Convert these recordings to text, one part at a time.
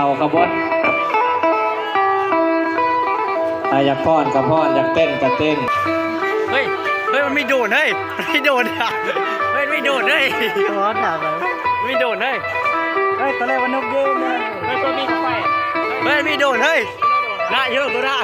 ເອົາຂະບວນ ອາ ຢາກຟ້ອນກໍຟ້ອນ ຢາກເຕັ້ນກໍເຕັ້ນ. ເຮີ້ຍ ເຮີ້ຍ ມັນມີໂດຣນເຮີ້ຍ ມັນມີໂດຣນ ເຮີ້ຍ ມີໂດຣນເຮີ້ຍ ໂອ້ ຖາມ ມີໂດຣນເຮີ້ຍ ເຮີ້ຍ ຕອນແລກວ່ານົກເດີນເຮີ້ຍ ເຮີ້ຍ ມີໂດຣນເຮີ້ຍ ນະ ເຮີ້ຍ ບໍ່ໄດ້.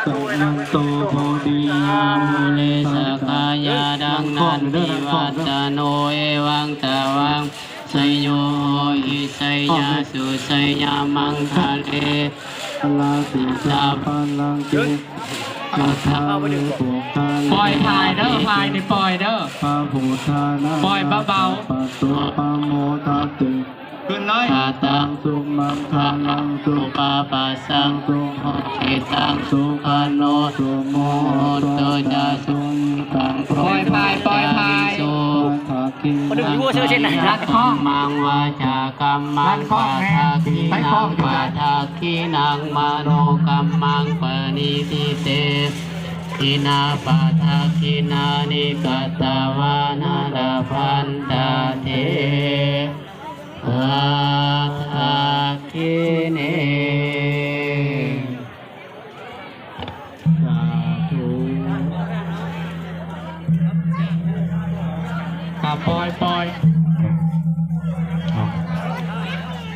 ສະຍັນໂຕໂພທິຍາ ມູເລ ສັກກາຍາ ດັ່ງນັ້ນ ວິວັດຕະໂນ ເອວັງຕະວັງ ໄຊໂຍ ໂຫ ຫິ ໄຊຍາສຸ ໄຊຍະມັງຄະເລ ລາສິຕາພະລັງເກ ອັດຖາເວ ປຸກຄະເລ ປ່ອຍພາຍເດີ ພາຍນີ້ປ່ອຍເດີ ພະພຸດທານັງ ປ່ອຍເບົາໆ ອາຄາປະໂຕ ປະໂມທັດເຕ ຂຶ້ນເລີຍ ຄະຕັງ ສຸມັງຄະລັງ ສຸປະປັດສັງ ສຸໂຫ ທິຕັງ ສຸຂະໂນ ສຸໂມໂຫໂຕຈະ ສຸຍິຕັງ ໂພ ປ່ອຍພາຍ ປ່ອຍພາຍ ໂພ ລັດຂະ ລັດຂ້ອງ ກັມມັງ ວາຈາກັມມັງ ລັດຂ້ອງແມ່ ປະທັກຂິນັງ ປະທັກຂິນັງ ມະໂນກັມມັງ ປະນິທິເຕ ທິນາ ປະທັກຂິນານິ ກັດຕະວານະ ລະພັນຕາເຕ ປະທັກຂິເນ. ສາທຸ ກະປ່ອຍ ປ່ອຍ ເນາະ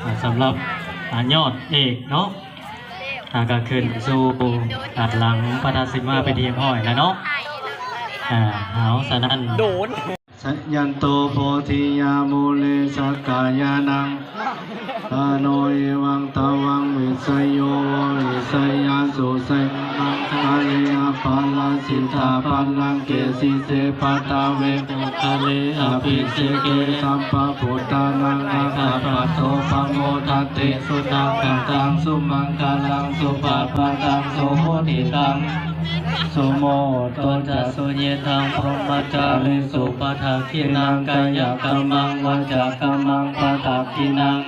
ອາ ສຳລັບ ອາ ຍອດເອກເນາະ ອາ ກະຂຶ້ນສູ່ ອາ ຫຼັງປະທັກຂິມາເປັນທີ່ຮຽບຮ້ອຍແລ້ວເນາະ ອາ ເອົາ ສະນັ້ນ ໂດນ ສະຍັນໂຕໂພທິຍາ ມູເລ ສັກກາຍານັງ ຕະໂນ ເອວັງຕະວັງ ວິໄຊໂຍ ໂຫ ວິໄຊຍາສຸ ໄຊຍະມັງຄະເລ ອະປະລາຊິຕາພະລັງເກ ສີເສ ປະທາເວ ປຸກຄະເລ ອະພິເສເກ ສັບພະພຸດທານັງ ອາຄາປະໂຕ ປະໂມທັດເຕ ສຸນັກຂະຕັງ ສຸມັງຄະລັງ ສຸປະປັດສັງ ສຸໂຫຕິຕັງ ສຸໂມໂຫໂຕຈະ ສຸຍິດທັງ ພຣົມມະຈາລີສຸ ປະທັກຂິນັງ ກາຍະກັມມັງ ວາຈາກັມມັງ ປະທັກຂິນັງ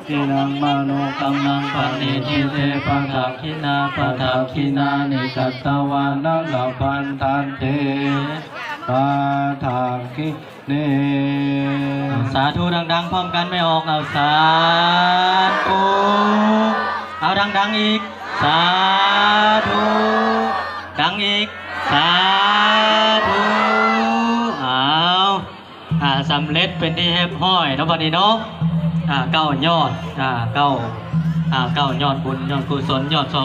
ຂິນັງ ມະໂນກັມມັງ ປະນິທິເຕ ປະທັກຂິນາ ປະທັກຂິນານິ ກັດຕະວານະ ລະພັນຕາເຕ ປະທັກຂິ ນີ້ ສາທຸ ດັງໆ ພ້ອມກັນ ແມ່ອອກ ເອົາ ສາທຸ ເອົາ ດັງໆ ອີກ ສາທຸ ດັງອີກ ສາທຸ ເອົາ ອາ ສຳເລັດເປັນທີ່ຮຽບຮ້ອຍເນາະ ບັດນີ້ເນາະ ອາ ເກົ້າຍອດ ອາ ເກົ້າ ອາ ເກົ້າຍອດບຸນ ຍອດກຸສົນ ຍອດຊອກ